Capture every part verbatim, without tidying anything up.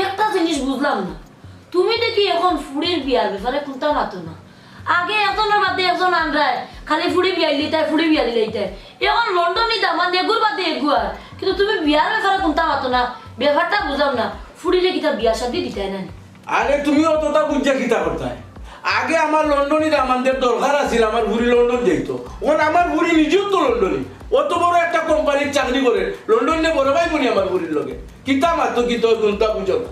একটা জিনিস বুঝলাম না, তুমি দেখি এখন ফুড়ির বিয়ার ব্যাপারে কুন্তা মাতো না। আগে একজনর বাদে একজন আনরায়, খালি ফুড়ি বিয়া দিলাইতায়, ফুড়ি বিয়া দিলাইতায়। এখন লন্ডনি দামান এগুর বাদে এগু আর, কিন্তু তুমি বিয়ার ব্যাপারে কুন্তা মাতো না। ব্যাপারটা বুঝলাম না, ফুড়িরে কিতা বিয়া শাদি দিতায় না নি? আরে তুমি অতটা বুঝিয়া কিতা করতায়? আগে আমার লন্ডনি দামানদের দরকার আছিল, আমার ফুড়ি লন্ডন যাইতো। এখন আমার ফুড়ি নিজেও তো লন্ডনি, অত বড় একটা কোম্পানির চাকরি করে, লন্ডনে বড় ভাই বনি আমার ফুড়ির লগে। কিতা মাতো কিতা কুন্তা বুঝো না।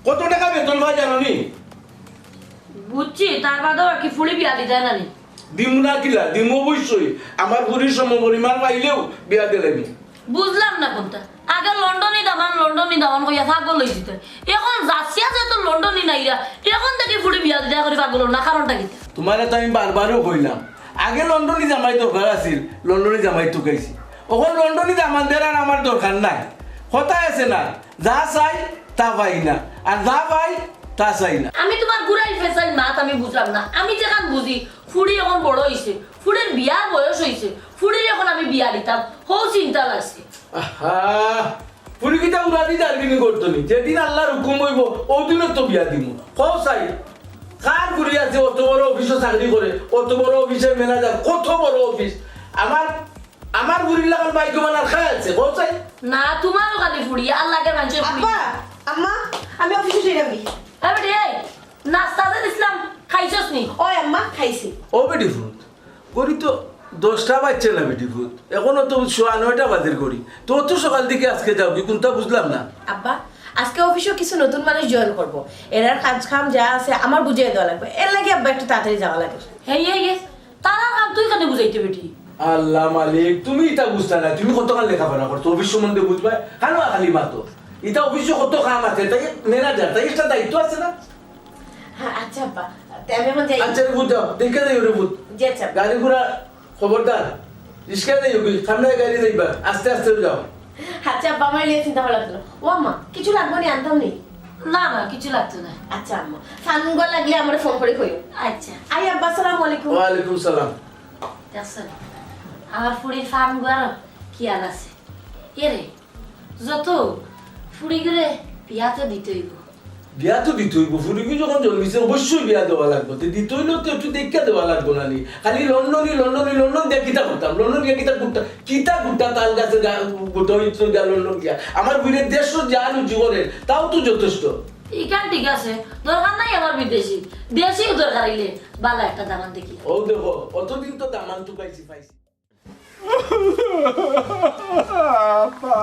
কত টাকা বেতন পায় জানো নি? বুঝছি, তার বাদেও আর কি ফুড়ি বিয়া দিতায় না নি? দিমু না কিলা? দিমু অবশ্যই। আমার ফুড়ির সমপরিমাণ পাইলেও বিয়া দিলাইমু। বুঝলাম না কুন্তা। আগে লন্ডনি দামান, লন্ডনি দামান কইয়া পাগল অইছিলায়। এখন যাচিয়া যে তো লন্ডনি নাইরা, এখন দেখি ফুড়ি বিয়া দিতায় করি পাগল অর না, কারণটা কিতা? তুমারে তো আমি বারবারও কইলাম, আগে লন্ডনি জামাই দরকার আছিল, লন্ডনি জামাই তুকাইছি। অখন লন্ডনি দামানদের আর আমার দরকার নাই। কথায় আছে না, যা চাই তা পাই না, আর যা পাই তা চাই না। আমি তুমার ঘুরাই ফেসাই মাত আমি বুঝলাম না। আমি যেখান বুঝি, ফুড়ি এখন বড় অইছে, ফুড়ির বিয়ার বয়স অইছে, ফুড়ির এখন আমি বিয়া দিতাম, হউ চিন্তা লাগছে। আহা, ফুড়ি কিতা উড়াদি দারগিনি করতো নি? যেদিন আল্লার হুকুম অইবো, অউ দিনও তো বিয়া দিমু। কও চাই, কার ফুড়ি আছে অত বড় অফিসো চাকরি করে, অত বড় অফিসের ম্যানেজার, কত বড় অফিস? আমার, আমার ফুড়ির লাখান ভাগ্যবান আর কে আছে? কও চাই। না, তুমারও খালি ফুড়ি, আর লাগে মানষর ফুড়ি। আব্বা, আম্মা, আমি অফিসো যাইরাম। এ বেটি, এই, নাস্তা যে দিছলাম, খাইছস নি? ওই আম্মা, খাইছি। ও বেটি ফুত, ঘড়ি তো দশটা বাজছে না বেটি ফুত, এখনো তো সোয়া নয়টা বাজের ঘড়ি। তো অত সকাল দিকে আজকে যাওগি, কুন্তা বুঝলাম না। আব্বা, আজকে অফিসো কিছু নতুন মানুষ জয়েন করবো, এরার কাজ কাম যা আছে আমার বুঝাই দেওয়া লাগবো, এরলাগি আব্বা একটু তাড়াতাড়ি যাওয়া লাগে। হেই, হেই, হেই, তারার কাম তুই কেনে বুঝাইতে বেটি? আল্লা মালিক, তুমি ইতা বুঝতায় না, তুমি কতখান লেখাপড়া করছো, অফিস সম্বন্ধে বুঝবায়, খালি মাতো। ইতা অফিসো কত কাম আছে, তাই ম্যানেজার, তাই একটা দায়িত্ব আছে না? হ্যাঁ, আচ্ছা আব্বা, তে আমি এখন যাই। আচ্ছা রে পুত, যাও, দেখিয়া যাইও রে পুত। জি আচ্ছা আব্বা। গাড়ি ঘোড়া খবরদার, রিক্সায় যাইও কি, সামনে গাড়ি যাইবা, আস্তে আস্তে যাও। আচ্ছা আব্বা, আমার লিয়ে চিন্তা করা লাগতো না। ও আম্মা, কিছু লাগবো নি, আনতাম নি? না, না, কিছু লাগতো না। আচ্ছা আম্মা, ফার্ম গুয়া লাগলে আমারে ফোন করি কইও। আচ্ছা। আই আব্বা, আসসালামু আলাইকুম। ওয়ালাইকুম সালাম। দেখছো, আমার ফুড়ির ফার্ম গুয়ার খেয়াল আছে। এরে, যত ফুড়িগুরে বিয়া তো দিতে অইবো। বিয়া তো দিতে অইবো, ফুড়িগু যখন জন্মিছে অবশ্যই বিয়া দেওয়া লাগবো। তে দিতে অইলে তো একটু দেখিয়া দেওয়া লাগবো না নি? খালি লন্ডনি, লন্ডনি, লন্ডন দিয়া কিতা করতাম? লন্ডন দিয়া কিতা করতাম? কিতা গুটা তাল গাছের গা-, গুটা অইতো গিয়া লন্ডন গিয়া। আমার ফুড়িয়ে দেশো যা রুজি করে, তাও তো যথেষ্ট। ইখান ঠিক আছে, দরকার নাই আমার বিদেশি, দেশিও দরকার অইলে ভালা একটা দামান দেখি। ও দেখো, অতদিন তো দামান তুকাইছি, পাইছি। আব্বা,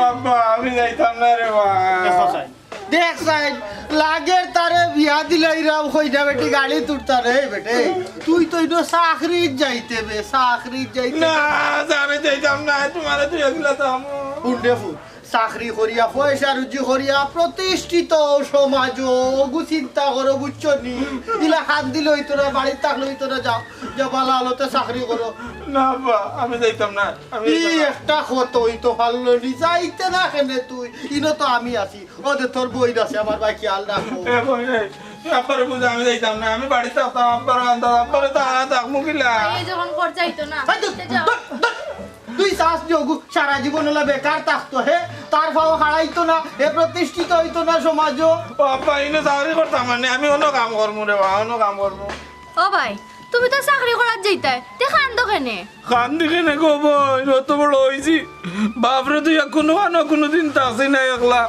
আব্বা, আমি যাইতাম না রে বা। দেখো সাইন, দেখ সাইন, লাগের তারে বিয়া দিলাইরাম, কইনা বেটি গাড়িত উঠতা রে বেটে। তুই তো ইনো চাকরিত যাইতে বে, চাকরিত যাইতে। না, আমি যাইতাম না, তুমারে তুই একলা যামু। হুন রে ফুত, চাকরি করিয়া, পয়সা রুজি করিয়া, প্রতিষ্ঠিত সমাজো, অগু চিন্তা করো, বুঝছো নি? ইলা কান্দিলে অইতো না, বাড়িত থাকলে অইতো না, যাও, যাও, ভালা আলোতে চাকরি করো। না আব্বা, আমি যাইতাম না, আমি ই যাইতাম না। একটা কথা অইতো পারলো নি, যাইতে না কেনে তুই? ইনো তো আমি আছি, ও যে তোর বইন আছে, আমার ভাই খেয়াল রাখবো। এ বইন, এ, তুই আব্বারে বুঝা, আমি যাইতাম না, আমি বাড়িত থাকতাম, আব্বারে আনতাম, আব্বারে তো আনা থাকমু কিলা? এই যখন পর যাইতো না, এই তো, তে যাও। ধর, ধর। তুই চাস যে অগু সারা জীবন অলা বেকার থাকতো, হে? তার পাও খাড়াইতো না, হে প্রতিষ্ঠিত অইতো না সমাজো। ও আব্বা, ইনো চাকরি করতাম মানে, আমি অন্য কাম করমু রে বা, অন্য কাম করমু। ও ভাই, তুমি তো চাকরি করাত যাইতায়, তে কান্দো কেনে? কান্দি কেনে গো বইন, অত বড় অইছি, বাফরে থুইয়া কুনুখানো কুনুদিন থাকছি না একলা,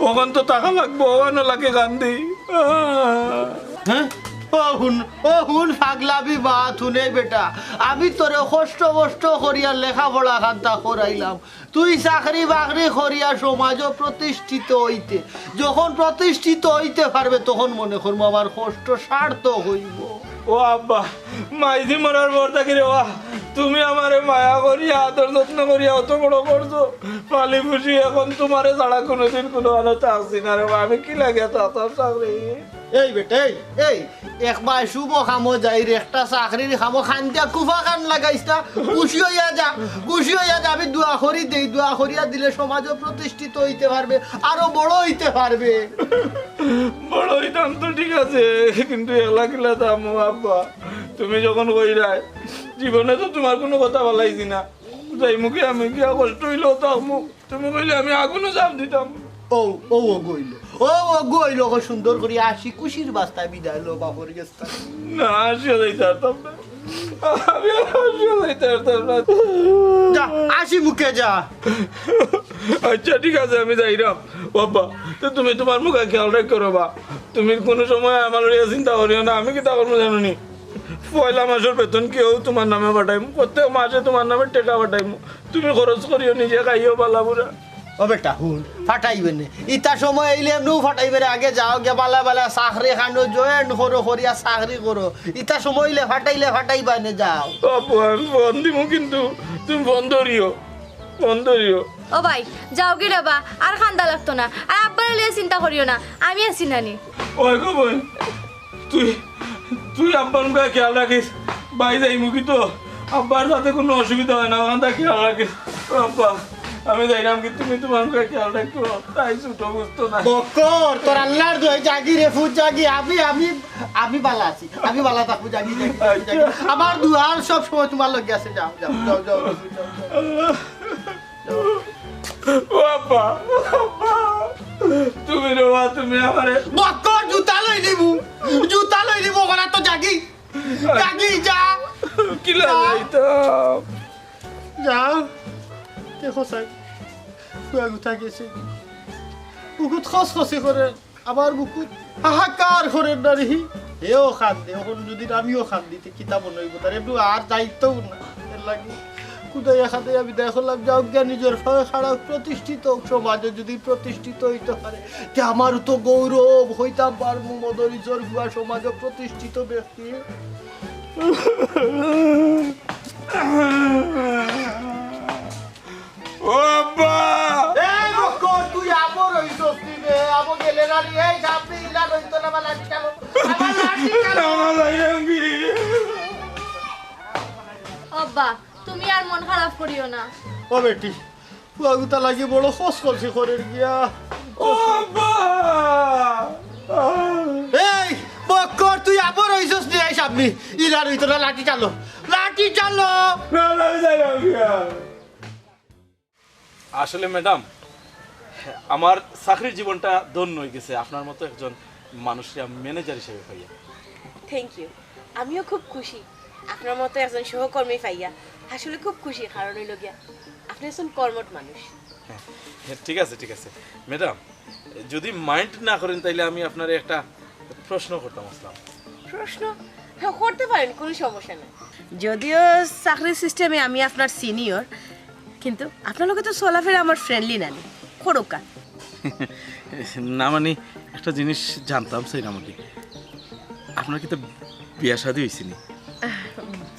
অখন তো থাকা লাগবো, অখানো লাগি কান্দি। আহ। হ্যাঁ? ও হুন, ও হুন, পাগলামি মাত হুন রে বেটা। আমি তোরে কষ্ট মষ্ট করিয়া লেখাপড়া খান্তা করাইলাম, তুই চাকরি বাকরি করিয়া সমাজো প্রতিষ্ঠিত অইতে, যখন প্রতিষ্ঠিত অইতে পারবে, তখন মনে করমু আমার কষ্ট সার্থক অইবো। ও আব্বা, মাইজি মরার পর থাকি রে বা, তুমি আমারে মায়া করিয়া, আদর যত্ন করিয়া অত বড় করছো, পালি পুষি, অখন তুমারে ছাড়া কুনুদিন কুনুখানো থাকছি না রে বা, আমি কিলাগিয়া থাকতাম চাকরি? এই বেটা, এই, এই, একবার শুভ কামো যাইর, একটা চাকরির কামো কান্দিয়া কুফা কান লাগাইছ না, খুশি অইয়া যা, খুশি অইয়া যা, আমি দোয়া করি দেই, দোয়া করিয়া দিলে সমাজো প্রতিষ্ঠিত অইতে পারবে, আরো বড় অইতে পারবে। বড় অইতাম তো ঠিক আছে, কিন্তু একলা কিলা থাকমু আব্বা? তুমি যখন কইরায়, জীবনে তো তুমার কুনু কথা ফালাইছি না, যাইমু গি আমি, গিয়া কষ্ট অইলেও থাকমু। তুমি কইলে আমি আগুনো ঝাঁপ দিতাম। ও, ও, ও গইল। ও, ও গইল, ও সুন্দর করি আসি খুশির বাস্তায় বিদায় লো বাপর গেছ থাকি। না, আসিও যাইতে পারতাম না। আমি আর আসিও যাইতে পারতাম না। যা, আসি মুখে যা। আচ্ছা, ঠিক আছে, আমি যাইরাম। বাবা, তো তুমি তুমার মুখে খেয়াল রাখিও রে বা। তুমি কুনু সময় আমার লইয়া চিন্তা করিও না। আমি কিতা করমু জানো নি? পয়লা মাসর বেতন কিও তুমার নামে পাঠাইমু, প্রত্যেক মাসে তুমার নামে টেকা পাঠাইমু। তুমি খরচ করিও, নিজে খাইও বালা বুরা। ও বেটা, হুন, ফাটাইবে নে। ইতা সময় অইলে এমনেউ ফাটাইবে রে, আগে যাও গিয়া বালা বালা চাকরি খানো join করো, করিয়া চাকরি করো। ইতা সময় অইলে ফাটাইলে ফাটাইবা নে, যাও। ও বইন, ফোন দিমু কিন্তু, তুমি ফোন ধরিও, ফোন ধরিও। ও ভাই, যাও গি রে বা, আর কান্দা লাগতো না, আর আব্বারে লইয়া চিন্তা করিও না, আমি আছি নানি। ওই গো বইন, তুই, তুই আব্বার মুখে খেয়াল রাখিস, ভাই যাইমু গি তো, আব্বার যাতে কুনু অসুবিধা অয় না, অখানটা খেয়াল রাখিস। ও আব্বা, আমি যাইরাম গি, তুমি তুমার মুখে খেয়াল রাখিও, তাই ছোট বুঝতো না। বক্কর, তোর আল্লার দোয়াই, যাগি রে ফুত, যাগি, আমি, আমি, আমি বালা আছি, আমি বালা থাকমু, যাগি, যাগি, যাগি, যাগি। আচ্ছা। আমার দুয়ার সব সময় তুমার লগে আছে, যাও, যাও, যাও, যাও, যাও। আল্লাহ। ও আব্বা, আব্বা, তুমি রে বা, তুমি আমারে বক্কর, জুতা লই নিমু, জুতা লই নিমু, ওখানে তো যাগি। যাগি, যা। কিলা যা। যাইতাম? যা। দেখো সাই, পুয়া গুতা গেছে। বুকুত খসখসি করে, আমার বুকুত হাহাকার করে নারী। হেও কান্দে, অখন যদি আমিও কান্দি, তে কিতা মনে অইবো তার? একটু আর যাইতোও না। এর লাগি খুদাইয়া খাদাইয়া বিদায় করলাম। যাউক গিয়া নিজর পায়ে খাড়া অউক, প্রতিষ্ঠিত অউক, সমাজো যদি প্রতিষ্ঠিত অইতে পারে, তে আমারও তো গৌরব, অইতাম পারমু মদরিছর পুয়া সমাজো প্রতিষ্ঠিত ব্যক্তি। ও আব্বা! এই বক্কর, তুই আবো রইছস নি বে? আবো গেলে না রে? এই সামনে ইলা রইতো না, আমার লাঠি চালো। আমার লাঠি চালো। আমার লাঠি চালো। আব্বা, তুমি আর মন খারাপ করিও না। ও বেটি, পুয়া গুতা লাগি বড় খসখসি করের গিয়া। ও আব্বা! এই বক্কর, তুই আবো রইছস নি? এই সামনে ইলা রইতো না, লাঠি চালো, লাঠি চালো। না, না, আমি যাইরাম গিয়া। আসলে ম্যাডাম, আমার চাকরির জীবনটা ধন্য অইগেছে আপনার মতো একজন মানুষরে আমি ম্যানেজার হিসেবে পাইয়া। Thank you. আমিও খুব খুশি আপনার মতো একজন সহকর্মী পাইয়া। আসলে খুব খুশি, কারণ অইলো গিয়া আপনি একজন কর্মঠ মানুষ। হ্যাঁ, হ্যাঁ, ঠিক আছে, ঠিক আছে। ম্যাডাম, যদি মাইন্ড না করেন, তাইলে আমি আপনারে একটা প্রশ্ন করতাম আসলাম। প্রশ্ন? হ্যাঁ, করতে পারেন, কোনো সমস্যা নাই। যদিও চাকরির সিস্টেমে আমি আপনার সিনিয়র, কিন্তু আপনার লগে তো চলাফেরা আমার ফ্রেন্ডলি নানি। করুক্কা। না মানে, একটা জিনিস জানতাম চাইরাম আর কি। আপনার কিতা বিয়া শাদী অইছে নি?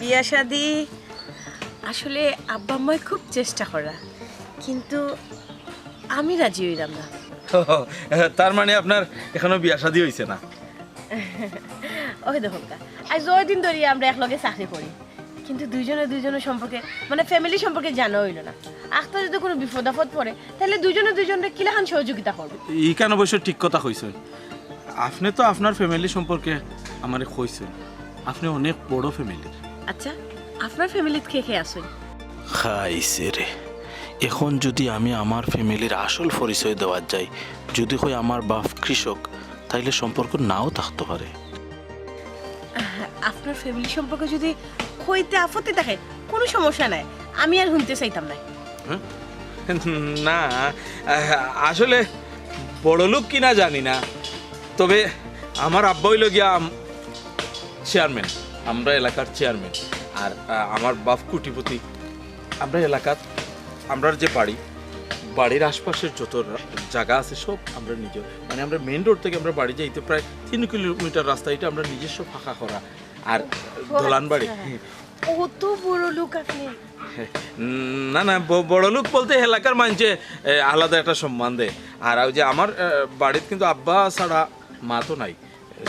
বিয়া শাদী আসলে আব্বা আম্মায় খুব চেষ্টা করা, কিন্তু আমি রাজি অইলাম না। তার মানে আপনার এখনো বিয়া শাদী অইছে না? ওই দেখুন কা, আজ ওই দিন ধরি আমরা একলগে চাকরি করি, কিন্তু দুইজনে দুইজনের সম্পর্কে, মানে ফ্যামিলি সম্পর্কে জানা অইলো না। আখতা যদি কোনো বিপদ আপদ পড়ে, তাহলে দুইজনে দুইজনরে কিলাখান সহযোগিতা করবো? ইখান অবশ্য ঠিক কথা কইছইন। আপনে তো আপনার ফ্যামিলি সম্পর্কে আমারে কইছইন, আপনে অনেক বড় ফ্যামিলির। আচ্ছা, আপনার ফ্যামিলিত কে কে আছইন? খাইছে রে। এখন যদি আমি আমার ফ্যামিলির আসল পরিচয় দেওয়াত যাই, যদি কই আমার বাপ কৃষক, তাইলে সম্পর্ক নাও থাকতে পারে। আপ-, আপনার ফ্যামিলি সম্পর্কে যদি কইতে আপত্তি থাকে, কোনো সমস্যা নাই, আমি আর শুনতে চাইতাম না। হ্যাঁ? না, আহ, আসলে বড়লোক কিনা জানি না, তবে আমার আব্বা অইল গিয়া আম- চেয়ারম্যান, আমরা এলাকার চেয়ারম্যান। আর আহ, আমার বাপ কোটিপতি। আমরা এলাকাত, আমরার যে বাড়ি, বাড়ির আশপাশের যত রা- জায়গা আছে, সব আমরা নিজে, মানে, আমরা মেইন রোড থেকে আমরা বাড়ি যাইতে প্রায় তিন কিলোমিটার রাস্তা, এটা আমরা নিজস্ব পাকা করা। আর দলান বাড়ি। অত বড় লোক আপনি? না, না, ব- বড় লোক বলতে এলাকার মানুষে এ, আলাদা একটা সম্মান দেয়। আর ওই যে আমার এ, বাড়িত কিন্তু আব্বা ছাড়া মা তো নাই,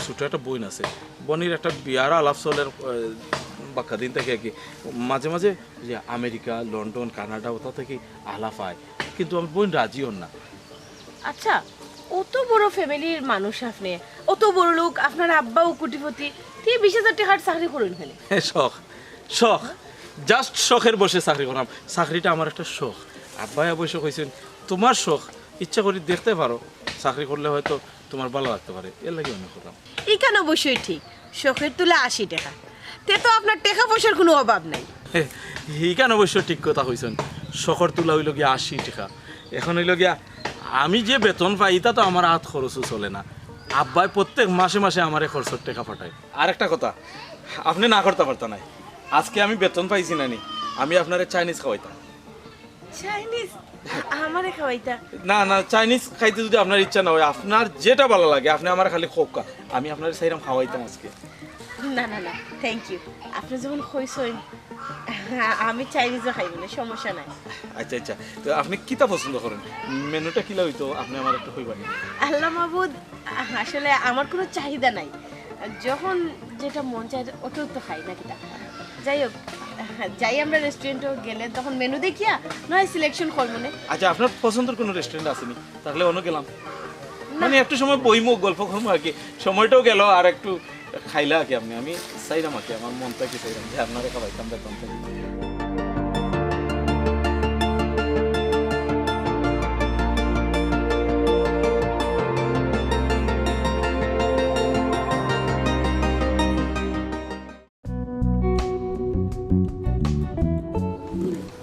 ছোট একটা বোন আছে। বোনের একটা বিয়ার আলাপ চলের, এ, বাক্কা দিন থেকে আর কি। মাঝে মাঝে যে আমেরিকা, লন্ডন, কানাডা, ওটা থেকে আলাপ হয়, কিন্তু আমার বোন রাজি হন না। আচ্ছা, অত বড় ফ্যামিলির মানুষ আপনি, অত বড় লোক, আপনার আব্বাও কোটিপতি, তে বিশ হাজার টাকার চাকরি করইন কেনে? শখ, শখ, জাস্ট শখের বসে চাকরি করাম। চাকরিটা আমার একটা শখ। আব্বাই অবশ্য কইছেন, "তোমার শখ, ইচ্ছা করি দেখতে পারো, চাকরি করলে হয়তো তোমার ভালো লাগতে পারে, এর লাগি আমি করলাম।" ইখান অবশ্যই ঠিক, শখের তুলা আশি টাকা, তে তো আপনার টাকা পয়সার কোনো অভাব নাই। ইখান অবশ্য ঠিক কথা কইছেন, শখর তুলা অইল গিয়া আশি টাকা। এখন অইল গিয়া, আমি যে বেতন পাই, ইটা তো আমার আত খরচও চলে না। আব্বাই প্রত্যেক মাসে মাসে আমারে খরচর টাকা পাঠায়। আর একটা কথা, আপনি না করতা পারতা নায়, আজকে আমি বেতন পাইছি না নি, আমি আপনারে চাইনিজ খাওয়াইতাম। চাইনিজ? আমারে খাওয়াইতা? না, না, চাইনিজ খাইতে যদি আপনার ইচ্ছা না হয়, আপনার যেটা ভালো লাগে, আপনি আমার খালি খোকা, আমি আপনারে চাইরাম খাওয়াইতাম আজকে। না, না, না, থ্যাংক ইউ। আপনি যখন কইছেন, আমি চাইনিজও খাইব না, সমস্যা নাই। আচ্ছা, আচ্ছা, তো আপনি কিতা পছন্দ করেন? মেনুটা কিলা হইতো, আপনি আমার একটু কইবেন? আল্লাহ মাবুদ, আসলে আমার কোনো চাহিদা নাই, যখন যেটা মন চায় অত তো খাই না কিতা। যাই হোক, যাই আমরা রেস্টুরেন্টও গেলে তখন মেনু দেখিয়া নয় সিলেকশন করবো নে। আচ্ছা, আপনার পছন্দের কোনো রেস্টুরেন্ট আছে নি? তাহলে অন্য গেলাম, মানে একটু সময় বইমু, গল্প করমু আর কি। সময়টাও গেল, আর একটু খাইলা আর কি আপনি। আমি চাইরাম আর কি, আমার মন থাকি চাইরাম যে আপনারে খাওয়াইতাম বেতন থাকি।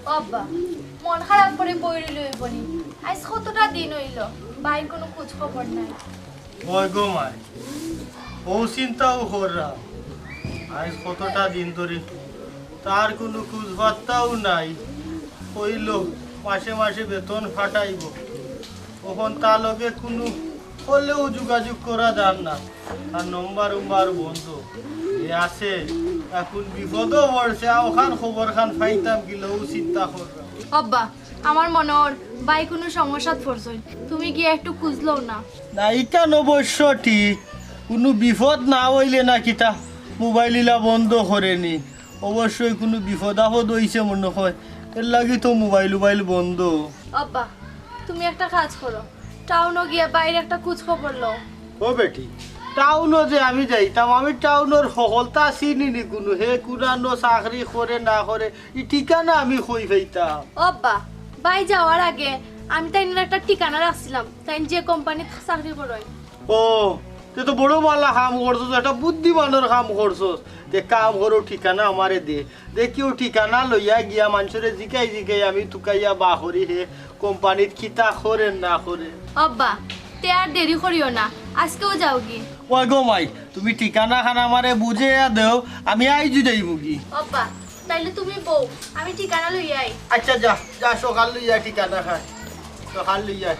ও আব্বা, মন খারাপ করি বই রইলে অইবো নি? আইজ কতটা দিন অইল, ভাইর কুনু খোঁজ খবর নাই। ওই গো মাই, অউ চিন্তাউ কররাম। আইজ কতটা দিন ধরি তার কুনু খুজ-বার্তাউ নাই। কইলো মাসে মাসে বেতন ফাটাইবো, অখন তার লগে কুনু অলেও যোগাযোগ করা যার না। আর নম্বর-উম্বর বন্ধ। এ আছে, অখন বিপদো পড়ছে, আর অখান খবরখান পাইতাম কিলা, অউ চিন্তা কররাম। আব্বা, আমার মনো অর ভাই কুনু সমস্যাত পড়ছইন, তুমি গিয়া একটু খুজ লও না। না, ইখান অবশ্য ঠিক, কুনু বিপদ না অইলে না কিতা মোবাইল ইলা বন্ধ করে নি। অবশ্যই কুনু বিপদ-আপদ অইছে মনো অয়, এরলাগি তো মোবাইল-উবাইল বন্ধ। আব্বা, তুমি একটা কাজ করো, টাউনো গিয়া ভাইর একটা খুজ খবর লও। ও বেটি, টাউনো যে আমি যাইতাম, আমি টাউনর হকলতা চিনি নি কুনু, হে কুনানো চাকরি করে না করে, ই ঠিকানা আমি কই পাইতাম? ও আব্বা, ভাই যাওয়ার আগে আমি তাইনর একটা ঠিকানা রাখছিলাম, তাইন যে কোম্পানিত চাকরি করইন। ও, তে তো বড় ভালা কাম করছস, একটা বুদ্ধিমানর কাম করছস। তে কাম কর, ঠিকানা আমারে দে, দেখি অউ ঠিকানা লইয়া গিয়া মানষরে জিকাই জিকাই আমি তুকাইয়া বার করি হে কোম্পানিত কিতা করের না করের। আব্বা, তে আর দেরি করিও না, আইজকেউ যাওগি। ওই গো মাই, তুমি ঠিকানাখান আমারে বুঝাইয়া দেও, আমি আইজউ যাইমুগি। আব্বা, তাইলে তুমি বও, আমি ঠিকানা লইয়া আই। আচ্ছা, যা, যা, সকাল লইয়া আয় ঠিকানাখান, সকাল লইয়া আয়।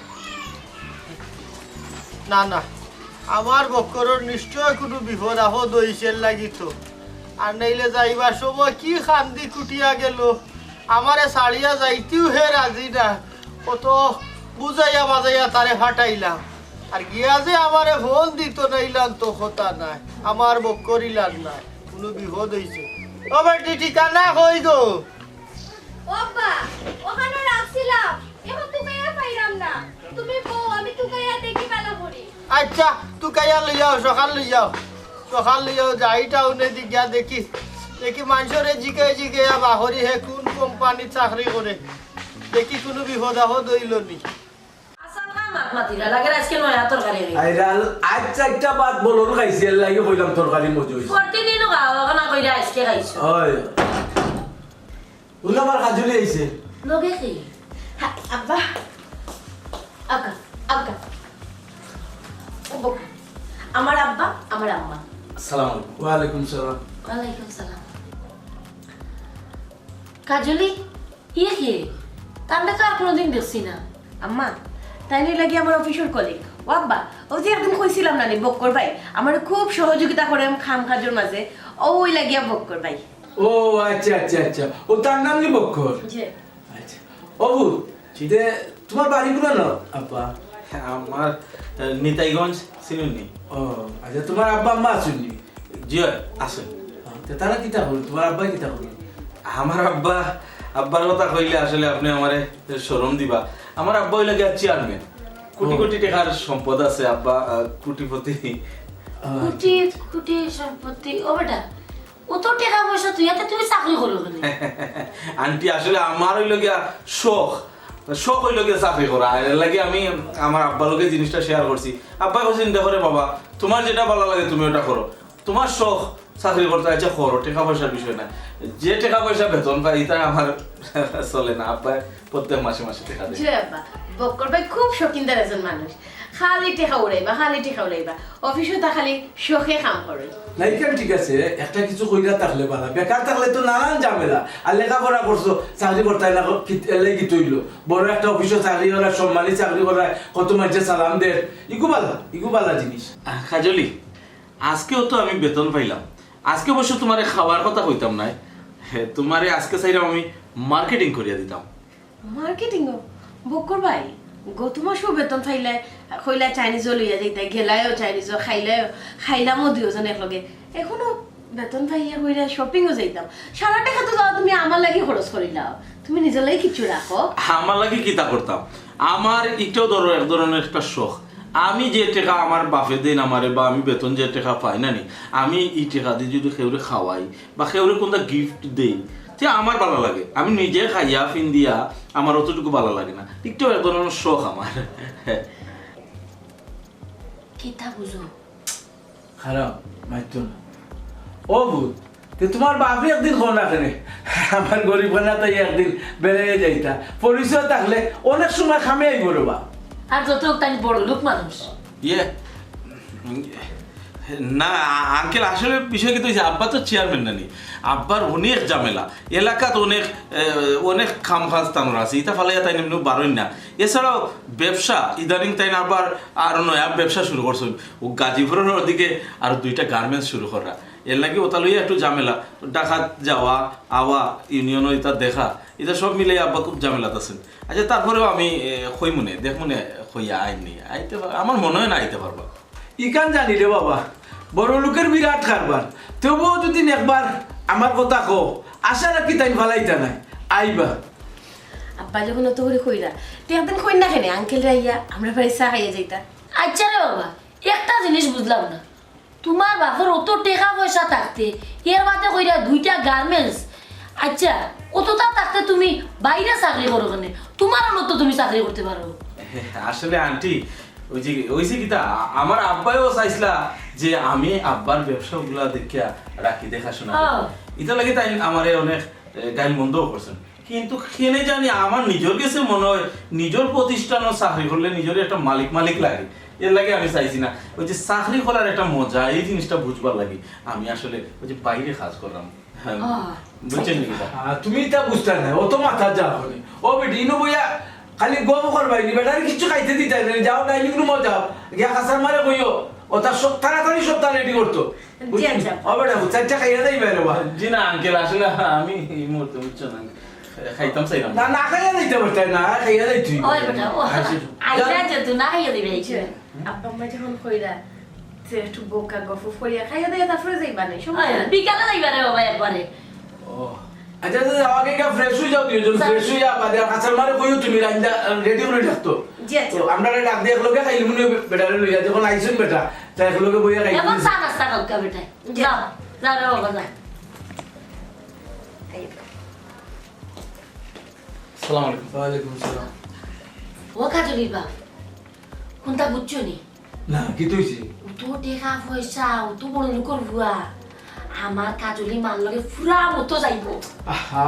না, না, আমার বক্করর নিশ্চয় কুনু বিপদ-আপদ অইছে এরলাগি তো। আর নাইলে যাইবার সময় কি কান্দি কুটিয়া গেল, আমারে ছাড়িয়া যাইতেউ হে রাজি না। কত বুঝাইয়া-বাজাইয়া তারে ফাটাইলাম, আর গিয়া যে আমারে ফোন দিতো না, ইলান তো কথা নায়। আমার বক্কর ইলান নায়, কুনু বিপদ অইছে। ও বেটি, ঠিকানা কই গো? ও আব্বা, অখানো রাখছিলাম, অখন তুকাইয়া পাইরাম না। তুমি বও, আমি তুকাইয়া দেখি ভালা করি। আচ্ছা, তুকাইয়া লইয়াও, সকাল লইয়াও, সকাল লইয়াও, যাই টাউনে দি গিয়া দেখি, দেখি মানষরে জিকাই জিকাইয়া বার করি হে কুন কোম্পানিত চাকরি করে, দেখি কুনু বিপদ-আপদ অইলো নি। আচ্ছা, থাম, ভাত মাতিরা লাগে, আজকে নয়া তরকারি হইছে। আইরাল আজ চারটা ভাত বলন খাইছি, এর লাগি কইলাম তরকারি মজা হইছে। প্রতিদিনও খাও, এখন না কইরা আজকে খাইছো। হয়। উল্লা আমার কাজুলি আইছে। লগে কি? হ্যাঁ, আব্বা। আব্বা, আব্বা। ও বাবা। আমার আব্বা, আমার আম্মা। আসসালামু আলাইকুম। ওয়ালাইকুম সালাম। ওয়ালাইকুম সালাম। কাজলি, ইয়ে কে? তানরে তো আর কোনোদিন দেখছি না। আম্মা, তাইন অইলা গি আমার অফিসর কলিগ। ও আব্বা, ও যে একদিন কইছিলাম না নি, বক্কর ভাই, আমার খুব সহযোগিতা করে কাম কাজর মাঝে, ও অইলা গিয়া বক্কর ভাই। ও আচ্ছা আচ্ছা আচ্ছা, ও তার নাম নি বক্কর? জি। আচ্ছা। ও বু, যে তোমার বাড়ি কোন না আব্বা? আমার আহ, নিতাইগঞ্জ চিনুনি? ও আচ্ছা, তোমার আব্বা আম্মা আছইন নি? জি হয়, আছে। তে তারা কিতা করইন? তোমার আব্বায় কিতা করইন? আমার আব্বা, আব্বার কথা কইলে আসলে আপনি আমারে শরম দিবা। আমার আব্বা অইলা গিয়া চেয়ারম্যান, কোটি ও। কোটি টাকার সম্পদ আছে আব্বা, আহ, কোটিপতি। কোটি কোটি সম্পত্তি। ও বেটা, অত টাকা পয়সা তুই, এতে তুমি চাকরি করো কেনে? আন্টি, আসলে আমার অইলা গিয়া শখ, শখ অইলা গিয়া চাকরি করা। এর লাগি আমি আমার আব্বার লগে জিনিসটা শেয়ার করছি। আব্বা কইছেন, "দেখো রে বাবা, তোমার যেটা ভালা লাগে তুমি ওটা করো। তোমার শখ চাকরি করতে, আচ্ছা করো, টাকা পয়সার বিষয় না। যে টাকা পয়সা বেতন পাই, এটা আমার চলে না।" আব্বা প্রত্যেক মাসে মাসে টাকা দেয়। জি আব্বা, বক্কর ভাই খুব শৌখিনদার একজন মানুষ। খালি টেকা উড়াইবা, খালি টেকা উড়াইবা। অফিসও তা খালি শখে কাম করে। না, ইখান ঠিক আছে, একটা কিছু কইরা থাকলে ভালা, বেকার থাকলে তো নানান ঝামেলা। আর লেখাপড়া করছো, চাকরি করতায় না, কি-, এলাই কি তৈল? বড় একটা অফিসও চাকরি করা, সম্মানী চাকরি করা, কত মাইনষে সালাম দের, ইগু ভালা, ইগু ভালা জিনিস। আহ, কাজলি, আজকেও তো আমি বেতন পাইলাম, আজকে অবশ্য তোমারে খাওয়ার কথা কইতাম নায়, হে, তোমারে আজকে চাইলাম আমি মার্কেটিং করিয়া দিতাম। মার্কেটিং? বক্কর ভাই, গত মাসও বেতন পাইলায়, কইলায় চাইনিজও লইয়া যাইতায়, গেলায়ও চাইনিজও, খাইলায়ও, খাইলামও দুইজন একলগে। এখনো বেতন পাইয়া কইলায় শপিংও যাইতাম। সারা টেকা তো যাও তুমি আমার লাগি খরচ করিলাও, তুমি নিজর লাগি কিছু রাখো। আমার লাগি কিতা করতাম? আমার ইটাও ধরো এক ধরনের একটা শখ। আমি যে টেকা আমার বাপে দেন আমারে, বা আমি বেতন যে টেকা পাই না নি, আমি ই টেকা দি যদি কেউরে খাওয়াই বা কেউরে কোনটা গিফট দেই, তে আমার ভালা লাগে। আমি নিজে খাইয়া ফিন্দিয়া আমার অতটুকু ভালা লাগে না। ইটাও এক ধরনের শখ আমার। কিতা বুঝো? খারাপ, মাইতো না। ও ভূত, তে তোমার বাপরে একদিন কও না কেনে? আমার গরিব খানা তাই একদিন বেড়াইয়া যাইতা। পরিচয় থাকলে অনেক সময় কামে আইবো রে বা। আর যত হোক, তাই বড় লোক মানুষ। ইয়ে, না আঙ্কেল, আসলে বিষয় কিতা অইছে, আব্বা তো চেয়ারম্যান নানি, আব্বার অনেক ঝামেলা, এলাকাত অনেক, এ, অনেক কাম কাজ তানোর আছে, ইটা ফালাইয়া তাইন এমনেও বারইন না। এছাড়াও ব্যবসা, ইদানিং তাইন আবার আরো নয়া ব্যবসা শুরু করছইন, ও গাজীপুরের ওদিকে আরো দুইটা গার্মেন্টস শুরু করা, এর লাগি ওটা লইয়া একটু ঝামেলা, ঢাকাত যাওয়া আওয়া, ইউনিয়নও ইটা দেখা, ইটা সব মিলাই আব্বা খুব ঝামেলাত আছইন। আচ্ছা, তারপরেও আমি, এ, কইমুনে, দেখমুনে, কইয়া আইমুনে। আইতে পার-, আমার মনে হয় না আইতে পারবা। ইখান জানি রে বাবা, বড় লোকের বিরাট কারবার। তবুও যদি একবার আমার কথা কও, আশা রাখি তাইন ফালাইতা নায়, আইবা। আব্বা যখন অত করি কইরা, তে একদিন কইন না কেনে আঙ্কেলরে আইয়া আমরার বাড়ি চা খাইয়া যাইতা। আচ্ছা রে বাবা, একটা জিনিস বুঝলাম না, তোমার বাপর অত টেকা পয়সা থাকতে, এর বাদে কইরা দুইটা গার্মেন্টস, আচ্ছা, অতটা থাকতে তুমি বাইরে চাকরি করো কেনে? তোমার মতো তুমি চাকরি করতে পারো। আসলে আন্টি, ওই যে, ওই যে কিতা, আ-, আমার আব্বায়ও চাইছলা যে আমি আব্বার ব্যবসাগুলা দেখিয়া রাখি, দেখাশোনা করি। হ্যাঁ। ইটা লাগি তাইন আমারে অনেক, এ, গাইল মন্দও করছইন। কিন্তু কেনে জানি আমার নিজর গেছে মনে হয়, নিজর প্রতিষ্ঠানও চাকরি করলে নিজর একটা মালিক মালিক লাগে, এর লাগি আমি চাইছি না। ওই যে চাকরি করার একটা মজা, এই জিনিসটা বুঝবার লাগি আমি আসলে ওই যে বাইরে কাজ করলাম। হ্যাঁ, আহ। বুঝছইন নি কিতা? আহ, তুমি ইটা বুঝতায় নায়, অত মাথা যা করে। ও বেটি, ইনো বইয়া খালি গপ করবায় নি, বেটারে কিচ্ছু খাইতে দিতায় নায়, যাও ডাইনিং রুমো যাও, গিয়া কাছার মারে কইও, ও তার সব তাড়াতাড়ি সবটা রেডি করতো। জি, আচ্ছা। ও বেটা, চাইরটা খাইয়া যাইবায় রে বা। জি না আঙ্কেল, আসলে আমি এই মুহূর্তে বুঝছো না, খাইতাম চাইলাম না, না খাইয়া যাইতে পারতায় না, খাইয়া যাইতে অইবো। ওই বেটা, ও, আচ্ছা। আইলা যে তুই না খাইয়া দিবে, এই যে। আব্বা আম্মা যখন কইরা, যে একটু বোকা গফ করিয়া খাইয়া দিয়া তারপরে যাইবা নে, সমস্যা ওই, নাই। বিকালে যাইবা রে বাবা একবারে। ও, আচ্ছা, আচ্ছা, যাও, আগে গিয়া ফ্রেশ অই যাও দুইজন, স্যার। ফ্রেশ অইয়া বাদে আর কাছার মারে কইও তুমি রান্দা, আহ, রেডি করি রাখতো। জি, আচ্ছা। তো আমরা ডাক দিয়া একলগে খাইলিমুনে বেটারে লইয়া, যখন আইছইন বেটা, তা একলগে বইয়া খাইলিমুনে। এখন চা নাস্তা খাওকা বেটায়। যাও, যাও রে বাবা, যাও। আসসালামু আলাইকুম। ওয়ালাইকুম সালাম। ও কাজলির বাপ, কুনতা বুঝছো নি? না, কিতা অইছে? অত টেকা পয়সা, অত বড় লোকর ফুয়া। আমার কাজলি মার লগে ফুরা মতো যাইবো। আহা,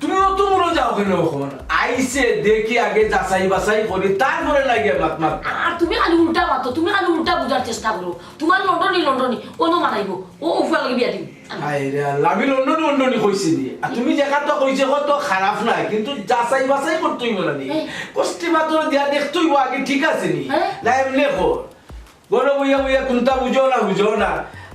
তুমি অত বড় যাও কেনে অখন? আইছে, দেখি আগে যাচাই বাছাই করি, তারপরে না গিয়া মাত মাত। আর তুমি খালি উল্টা মাতো, তুমি খালি উল্টা বুঝার চেষ্টা করো। তুমার লন্ডনি লন্ডনি, অনো মানাইবো। ও, ও ফুয়ার লগে বিয়া দিমু। হায় রে আল্লাহ, আমি লন্ডনি লন্ডনি কইছি নি। আর তুমি যে কথা কইছো, কত খারাপ না, কিন্তু যাচাই বাছাই করতে অইবো না নি? হ্যাঁ। কষ্টি পাথর দিয়া দেখতে অইবো আগে, ঠিক আছে নি? হ্যাঁ। না, এমনে কর। ঘরো বইয়া বইয়া কুনতা বুঝো না, বুঝো না।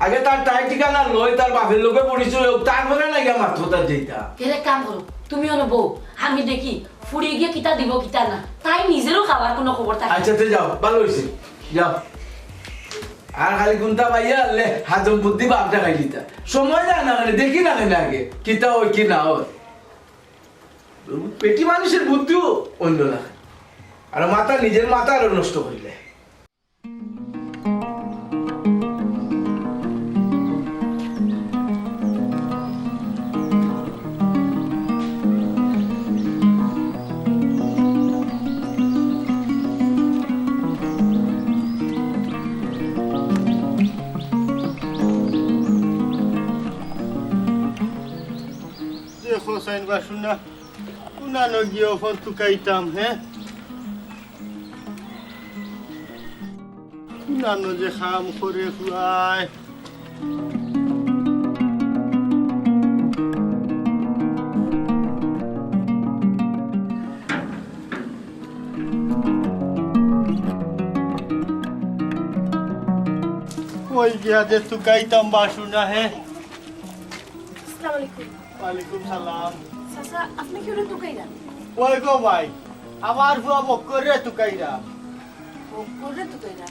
আগে তার ঠাই ঠিকানা লই, তার বাপের লগে পরিচয় অউক, তারপরে না গিয়া মাত কথা যেতা। তাইলে এক কাম করো, তুমি অনো বও, আমি দেখি ফুড়ি গিয়া কিতা দিবো কিতা না। তাই নিজেরও খাবার কুনু খবর থাকে না। আচ্ছা, তে যাও, ভালা অইছে, যাও। আর খালি কুনতা পাইয়া লে, হাজম বুদ্ধি বাপটা খাই দিতা। সময় যায় না কেনে, দেখি না কেনে আগে, কিতা অয় কি না অয়। পেটি মানুষের বুদ্ধিও অন্য না। আর মাথা, নিজের মাথা আরো নষ্ট করিলে। দেখো, সাইন বাসুনা, কুনানো গিয়া অখন তুকাইতাম, হে? কুনানো যে কাম করে ফুয়ায়। কই গিয়া যে তুকাইতাম বাসুনা, হে? আসসালামু আলাইকুম। ওয়ালাইকুম সালাম। চাচা, আপনে কিওরে তুকাইরা? ওই গো মাই, আমার ফুয়া বক্কররে তুকাইরা। বক্কররে তুকাইরা?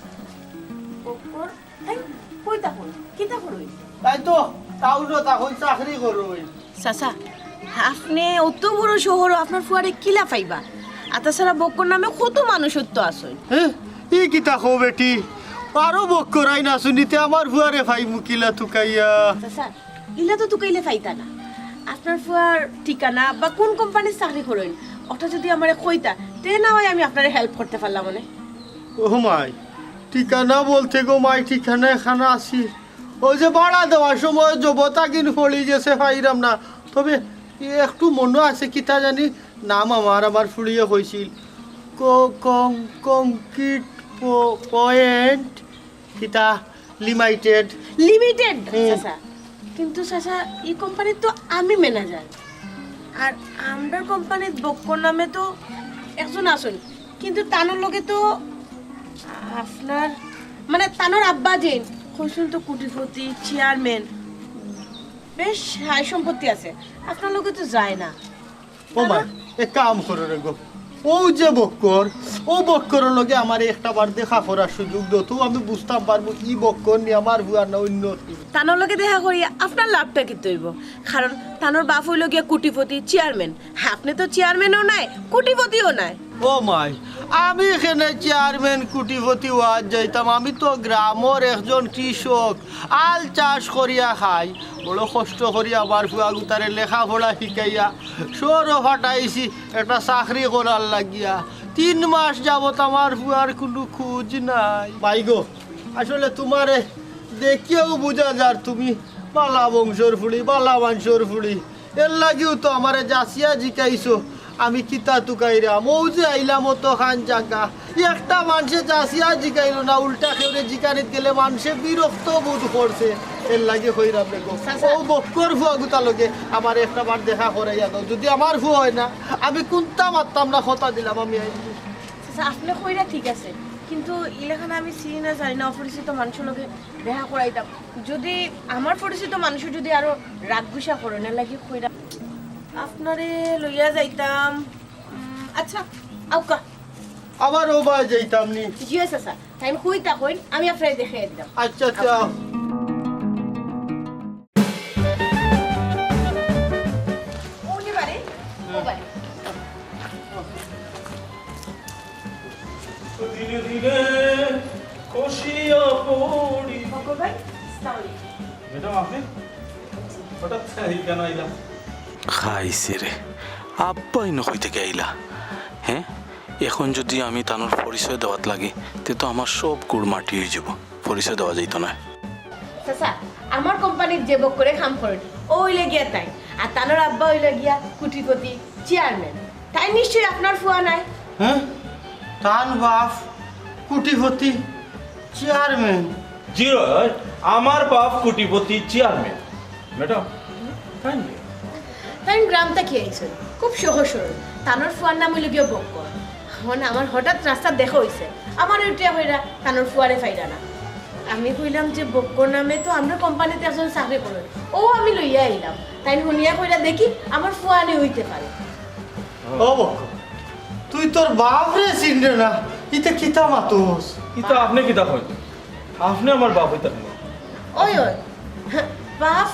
বক্কর? তাই কইতা কই? কিতা করইন? তাই তো টাউনো তখন চাকরি করইন। চাচা, আপনে অত বড় শহরো আপনার ফুয়ারে কিলা পাইবা? আর তাছাড়া বক্কর নামে কত মানুষ অত আছইন। হে? ই কিতা কও বেটি? আরো বক্কর আইন আছইন নি, তে আমার ফুয়ারে পাইমু কিলা তুকাইয়া? চাচা, ইলা তো তুকাইলে পাইতা না। আপনার ফুয়ার ঠিকানা বা কুন কোম্পানিত চাকরি করইন, ওটা যদি আমারে কইতা, তে না অয় আমি আপনারে help করতে পারলাম অনে। ও মাই, ঠিকানা বলতে গো মাই, ঠিকানা এখান আছে। ওই যে ভাড়া দেওয়ার সময় জবতাগিন পড়ি গেছে, পাইরাম না। তবে একটু মনো আছে, কিতা জানি নাম আমার, আমার ফুড়িয়ে কইছিল। ক-, কং-, কংক্রিট প-, পয়েন্ট কিতা লিমিটেড। লিমিটেড? হুম। চাচা, কিন্তু চাচা, ই কোম্পানিত তো আমি ম্যানেজার। আর আমরার কোম্পানিত বক্কর নামে তো একজন আছইন, কিন্তু তানর লগে তো আপনার, মানে, তানর আব্বা যেইন, কইছইন তো কোটিপতি, চেয়ারম্যান, বেশ হাই সম্পত্তি আছে, আপনার লগে তো যায় না। ও মাই, এক কাম করো রে গো, ও যে বক্কর, ও বক্করর লগে আমারে একটা বার দেখা করার সুযোগ দেও, তো আমি বুঝতাম পারমু ই বক্কর নি আমার ফুয়া না অন্য কি। তানর লগে দেখা করিয়া আপনার লাভটা কিতা অইবো? কারণ তানর বাপ অইলো গিয়া কোটিপতি, চেয়ারম্যান। আপনে তো চেয়ারম্যানও নায়, কোটিপতিও নায়। ও মাই, আমি কেনে চেয়ারম্যান কোটিপতি অওয়াত যাইতাম? আমি তো গ্রামর একজন কৃষক, আল চাষ করিয়া খাই। বড় কষ্ট করিয়া আমার ফুয়াগুতারে লেখাপড়া শিখাইয়া শহরো পাঠাইছি একটা চাকরি করার লাগিয়া। তিন মাস যাবত আমার ফুয়ার কুনু খোঁজ নাই। মাই গো, আসলে তুমারে দেখিয়াউ বুঝা যার তুমি বালা বংশর ফুড়ি, বালা মানষর ফুড়ি। এর লাগিউ তো আমারে যাচিয়া জিকাইছো, আমি কিতা তুকাইরাম। অউ যে আইলাম অতখান জাগা, একটা মানষে যাচিয়া জিকাইলো না, উল্টা কেউরে জিকানিত গেলে মানষে বিরক্ত বোধ করছে। এর লাগি কইরাম রে গো। চাচা। অউ বক্কর ফুয়াগুতার লগে আমারে একটা বার দেখা করাইয়া দেও। যুদি আমার ফুয়া অয় না, আমি কুন্তা মাততাম না, কথা দিলাম আমি আইমু। চাচা, আপনে কইরা ঠিক আছে, কিন্তু ইলাখান আমি চিনি না, জানি না, অপরিচিত মানষর লগে দেখা করাইতাম। যুদি আমার পরিচিত মানষে যুদি আরো রাগ গুসা করইন, এর লাগি কইরা আপনারে লইয়া যাইতাম। উম, আচ্ছা, আউক্কা। আবার ও বায় যাইতাম নি? জি, আচ্ছা, আচ্ছা। তাইন কইতা কইন, আমি আপনারে দেখাইয়া দিতাম। আচ্ছা, আচ্ছা। অউ নি বাড়ি, অউ বাড়ি। দিনে দিনে খসিয়া পড়ি। বক্কর ভাই, আসসালামু আলাইকুম। ম্যাডাম, আপনি? হঠাৎ এই কেন আইলা? খাইছে রে, আব্বা ইনো কই থাকি আইলা? হ্যাঁ, এখন যদি আমি তানর পরিচয় দেওয়াত লাগি, তে তো আমার সব গুড় মাটি অইযিবো, পরিচয় দেওয়া যাইতো নায়। চাচা, আমার কোম্পানিত যে বক্করে কাম করইন, অউ অইলা গিয়া তাইন। আর তানর আব্বা অইলা গিয়া কোটিপতি চেয়ারম্যান। তাইন নিশ্চয়ই আপনার ফুয়া নায়। হ্যাঁ? তান বাপ কোটিপতি চেয়ারম্যান। জি right, আমার বাপ কোটিপতি চেয়ারম্যান। ম্যাডাম, তাই নি? তাইন গ্রাম থাকি আইছইন, খুব সহজ সরল। তানর ফুয়ার নাম অইলা গিয়া বক্কর। অখন আমার হঠাৎ রাস্তাত দেখা অইছে, আমারে উঠিয়া কইরা তানর ফুয়ারে পাইরা না। আমি কইলাম যে বক্কর নামে তো আমরার কোম্পানিত একজন চাকরি করইন, অউ আমি লইয়া আইলাম। তাইন হুনিয়া কইরা দেখি আমার ফুয়া নি অইতে পারে। ও বক্কর, তুই তোর বাপরে চিনরে না, ইতা কিতা মাতস? ইতা আপনে কিতা কইন? আপনে আমার বাপ অইতা কেনে? ওই ওই, বাপ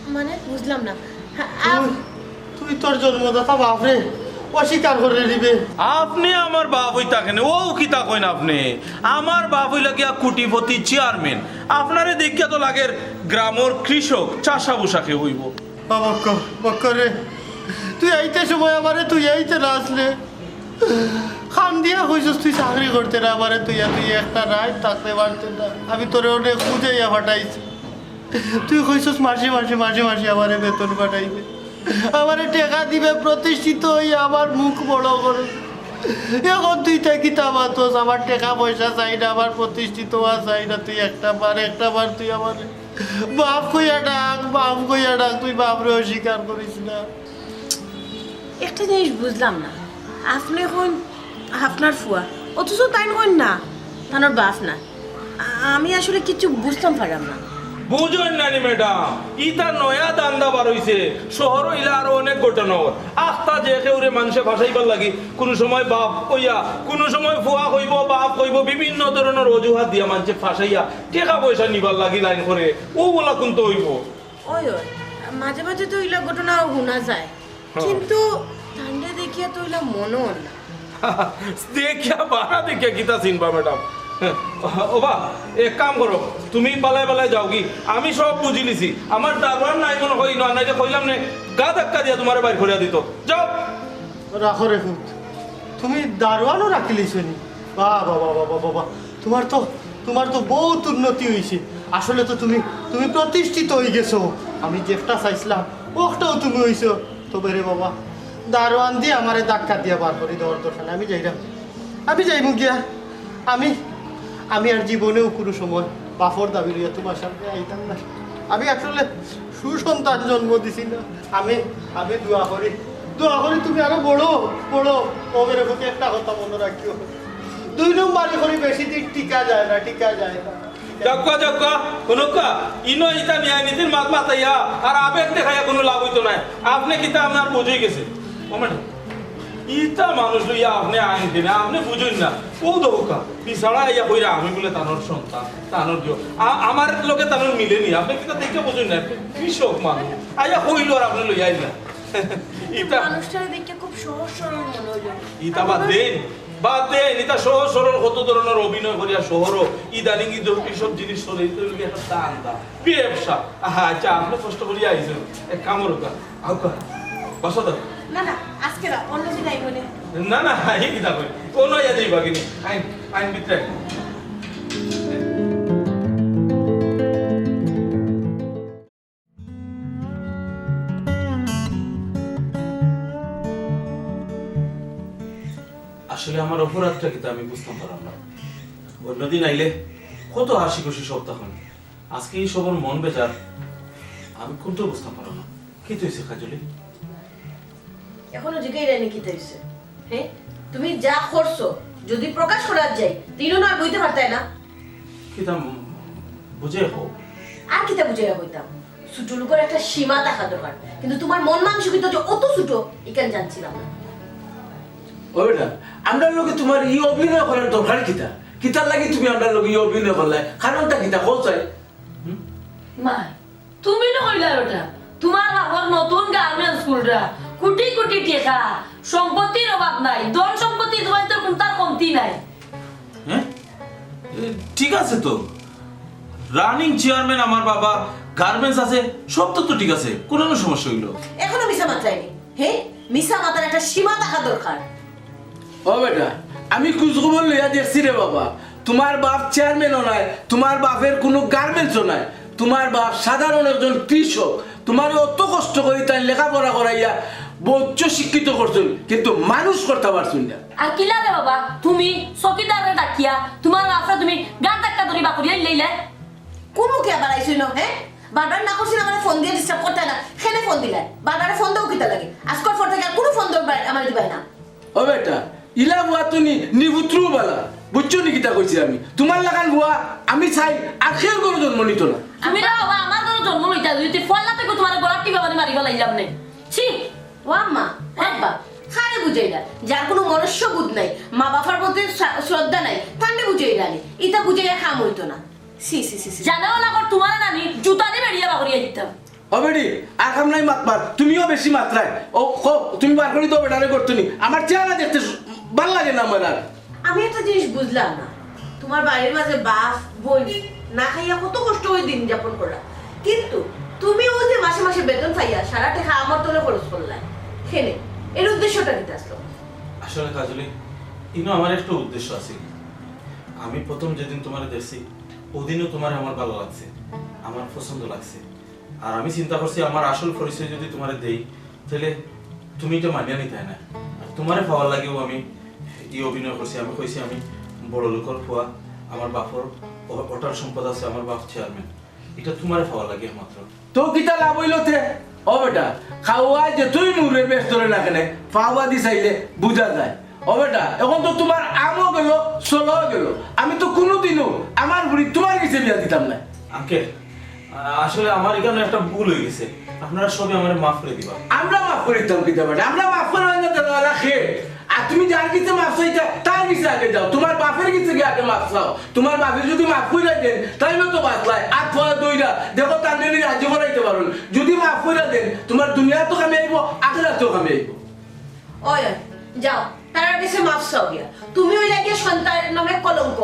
মানে বুঝলাম না। আ- তুই, তুই তোর জন্মদাতা বাপরে অস্বীকার কররে নি বে। আপনে আমার বাপ অইতা কেনে? অউ কিতা কইন আপনে? আমার বাপ অইলা গিয়া কোটিপতি চেয়ারম্যান। আপনারে দেখিয়া তো লাগের গ্রামর কৃষক, চাষা-ভুষা কেউ অইবো। ও বক্কর, বক্কর রে, তুই আইতে সময় আমারে তুই আইতে না আসলে। কান্দিয়া কইছস তুই চাকরি করতে না, আমারে তুই, তুই একটা রাইত থাকতে পারতে না। আমি তোরে অনেক বুঝাইয়া পাঠাইছি। তুই কইছস মাসে মাসে, মাসে মাসে আমারে বেতন পাঠাইবে, আমারে টেকা দিবে, প্রতিষ্ঠিত অইয়া আমার মুখ বড় করবে। এখন তুই তা কিতা মাতস? আমার টেকা পয়সা চাই না, আমার প্রতিষ্ঠিত অওয়া চাই না। তুই একটা বার, একটা বার তুই আমারে বাপ কইয়া ডাক, বাপ কইয়া ডাক, তুই বাপরে অস্বীকার করিস না। একটা জিনিস বুঝলাম না, আপনে কইন আপনার ফুয়া, অথচ তাইন কইন না, তানর বাপ না। আ-, আমি আসলে কিচ্ছু বুঝতাম পারলাম না। বুঝইন না নি ম্যাডাম, ইতা নয়া ধান্দা বার অইছে। শহরো ইলা আরো অনেক ঘটনা অর। আখতা যে কেউরে মানষে ফাঁসাইবার লাগি কুনু সময় বাপ কইয়া, কুনু সময় ফুয়া কইবো, বাপ কইবো, বিভিন্ন ধরনর অজুহাত দিয়া মানষে ফাঁসাইয়া টেকা পয়সা নিবার লাগি লাইন করে। অউ অলা কুন্তা অইবো। ওই ওই, মাঝে মাঝে তো ইলা ঘটনা হুনা যায়, কিন্তু তানরে দেখিয়া তো ইলা মনো অর না। দেখিয়া বারা দেখিয়া কিতা চিনবা ম্যাডাম? ও বা, এক কাম করো, তুমি বালায় বালায় যাওগি, আমি সব বুঝিলিছি। আমার দারোয়ান নাই মনো অয়, না নাইলে কইলাম নে, গা ধাক্কা দিয়া তুমারে বাইর করিয়া দিতো। যাও। রাখো রে পুত, তুমি দারোয়ানও রাখিলিছো নি? বাহ, বাহ, বাহ। তুমার তো, তুমার তো বউত উন্নতি অইছে। আসলে তো তুমি, তুমি প্রতিষ্ঠিত অইগেছো। আমি যেটা চাইছলাম, অটাও তুমি অইছো। তবে রে বাবা, দারোয়ান দিয়া আমারে ধাক্কা দিয়া বার করি দেওয়ার দরকার নাই। আমি যাইরাম, আমি যাইমু গিয়া। আমি, আমি আর জীবনেও কুনু সময় বাপর দাবি লইয়া তুমার সামনে আইতাম না। আমি আসলে সুসন্তান জন্ম দিছি না। আমি, আমি দোয়া করি, দোয়া করি তুমি আরো বড়, বড়। ও বেরে প্রতি একটা কথা মনো রাখিও, দুই নম্বরি করি বেশি দিন টিকা যায় না, টিকা যায় না। যাউক্কা, যাউক্কা, হুনুক্কা, ইনো ইতা ন্যায় নীতির মাত মাতাইয়া আর আবেগ দেখাইয়া কুনু লাভ অইতো নায়। আপনে কিতা আপনার বুঝি গেছে? ও ম্যাডাম, ইতা মানুষ লইয়া আপনে আইন কেনে, আপনে বুঝইন না। ও দেখউক্কা, বিচারা আইয়া কইরা আমি বুলে তানর সন্তান, তানর দিও। আ-, আমার লগে তানর মিলে নি, আপনে কিতা দেখিয়া বুঝইন না, কৃষক মানুষ। আইয়া কইলো আর আপনে লইয়া আইলা। ইতা মানুষটারে দেখিয়া খুব সহজ সরল মনো অইলো। ইতা বাদ দেইন, বাদ দেইন, ইতা সহজ সরল কত ধরনর অভিনয় করিয়া শহরো, ইদানিং ইদ-, ইসব জিনিস চলে, ইতা অইলো একটা ধান্দা, ব্যবসা। আহা, আচ্ছা, আপনে কষ্ট করিয়া আইছইন, এক কাম করউক্কা, আউক্কা, বসো তো। না, না, আজকে না, অন্য দিন আইমু নে। না, না, আই কিতা কই, অনো আইয়া যাইবা কিনি, আইন, আইন ভিতরে আইন। আসলে আমার অপরাধটা কিতা আমি বুঝতাম পারলাম না। অন্যদিন আইলে কত হাসি খুশি সব তখন, আজকে ই সবর মন বেজার, আমি কুন্তা বুঝতাম পারলাম না। কিতা অইছে কাজলি? এখনো জিগাইরায় নি কিতা অইছে? হে, তুমি যা করছো যদি প্রকাশ করাত যাই, তে ইনো আর বইতে পারতায় না। কিতা বুঝাইয়া কও? আর কিতা বুঝাইয়া কইতাম? ছোট লোকর একটা সীমা থাকা দরকার, কিন্তু তুমার মন মানসিকতা যে অত ছোট, ইখান জানছিলাম না। ও বেটা, আমরার লগে তুমার ই অভিনয় করার দরকার কিতা? কিতার লাগি তুমি আমরার লগে ই অভিনয় করলায়? কারণটা কিতা? কও চাই। মা, তুমি না কইলা ওটা, তুমার বাপর নতুন গার্মেন্টস খুলরা, কোটি কোটি টেকা, সম্পত্তির অভাব নাই, ধন সম্পত্তি তুমার তো কুন্তার কমতি নাই। হ্যাঁ? এ, ঠিক আছে তো, রানিং চেয়ারম্যান আমার বাবা, গার্মেন্টস আছে, সব তো, তো ঠিক আছে, কুনু সমস্যা অইলো? এখনো মিছা মাতরায় নি, হে? মিছা মাতার একটা সীমা থাকা দরকার। ও বেটা, আমি খোঁজখবর লইয়া দেখছি রে বাবা, তুমার বাপ চেয়ারম্যানও নায়, তুমার বাপের কুনু গার্মেন্টসও নায়, তুমার বাপ সাধারণ একজন কৃষক। তুমারে অত কষ্ট করি তাইন লেখাপড়া করাইয়া উচ্চ শিক্ষিত করছইন, কিন্তু মানুষ করতা পারছইন না। আর কিলা রে বাবা, তুমি চকিদাররে ডাকিয়া তুমার বাপরে তুমি গার ধাক্কা ধরি বার করিয়া আইলাইলে? কুনু কে আবার আইছইন, হে? বারবার না করছি না, আমারে ফোন দিয়া ডিস্টার্ব করতায় না, কেনে ফোন দিলায়? বারবার ফোন দেও কিতা লাগি? আজকর পর থাকি আর কুনু ফোন দেও বা-, আমারে দিবায় না। ও বেটা, ইলা ফুয়া তো নি, নি পুত্রু বালা। বুঝছো নি কিতা কইছি আমি? তুমার লাখান ফুয়া আমি চাই আর কেউর ঘরো জন্ম নিতো না। তুমি রে বাবা, আমার ঘরো জন্ম লইতা, যদি তুই ফল্লা থেকে তুমার গলার টিপা মারি মারি ফালাইলাম নে। ছি! ও আম্মা, ও আব্বা, কারে বুঝাইরা? যার কুনু মনুষ্যবোধ নাই, মা বাবার প্রতি শ্রা-, শ্রদ্ধা নাই, তারে বুঝাইরা নি। ইতা বুঝাইয়া কাম অইতো না। ছি, ছি, ছি, ছি। জানাও না কর তুমারে নানি, জুতা দি বেড়িয়া বাগড়িয়া দিতাম। ও বেটি, আর কাম নাই মাতবার, তুমিও বেশি মাতরায়। ও, কও, তুমি বার করি দেও বেটারে করতো নি। আমার চেহারা দেখতে সু-, ভালা লাগে না আমার আর। আমি একটা জিনিস বুঝলাম না, তুমার বাড়ির মাঝে বাপ, বইন না খাইয়া কত কষ্ট করি দিন যাপন করা, কিন্তু তুমি অউ যে মাসে মাসে বেতন পাইয়া সারা টেকা আমার তলে খরচ করলায়, কেনে? এর উদ্দেশ্যটা কিতা আছলো? আসলে কাজলি, ইনো আমার একটা উদ্দেশ্য আছিল। আমি প্রথম যেদিন তুমারে দেখছি, ওদিনও তুমারে আমার ভালা লাগছে, আমার পছন্দ লাগছে। আর আমি চিন্তা করছি, আমার আসল পরিচয় যদি তুমারে দেই, তাইলে তুমি ইটা মানিয়া নিতায় না। আর তুমারে পাওয়ার লাগিও আমি ই অভিনয় করছি। আমি কইছি, আমি বড় লোকর ফুয়া, আমার বাপর অ-, অটার সম্পদ আছে, আমার বাপ চেয়ারম্যান। ইটা তুমারে পাওয়ার লাগি একমাত্র। তো কিতা লাভ অইলো তে? ও বেটা, খাওয়ায় যেতই মুরের বেশ ধরে না কেনে, পাওয়া দি চাইলে বুঝা যায়। ও বেটা, এখন তো তুমার আমও গেল, চলাও গেল। আমি তো কুনুদিনও আমার ফুড়ি তুমার গেছে বিয়া দিতাম না। আঙ্কেল, আ-, আসলে আমার ইখানো একটা ভুল অই গেছে, আপনারা সবে আমারে মাফ করি দিবা। আমরা মাফ করি দিতাম কিতা বেটা? আমরা মাফ করি না দিতাম না, কে? আর তুমি যার গেছে মাফ চাইতা, তার গেছে আগে যাও, তুমার বাপের গেছে গিয়া আগে মাফ চাও। তুমার বাপে যদি মাফ করি দেইন, তাইলে তো বাঁচলায়। আর তুমার দইরা দেখো, তানরে নি রাজি করাইতে পারো না। যদি মাফ করি দেইন, তুমার দুনিয়াত তো কামে আইবো, আখেরাত তো কামে আইবো। ওই, ওই, যাও, তারার গেছে মাফ চাও গিয়া। তুমি অইলা গিয়া সন্তানর নামে কলঙ্ক।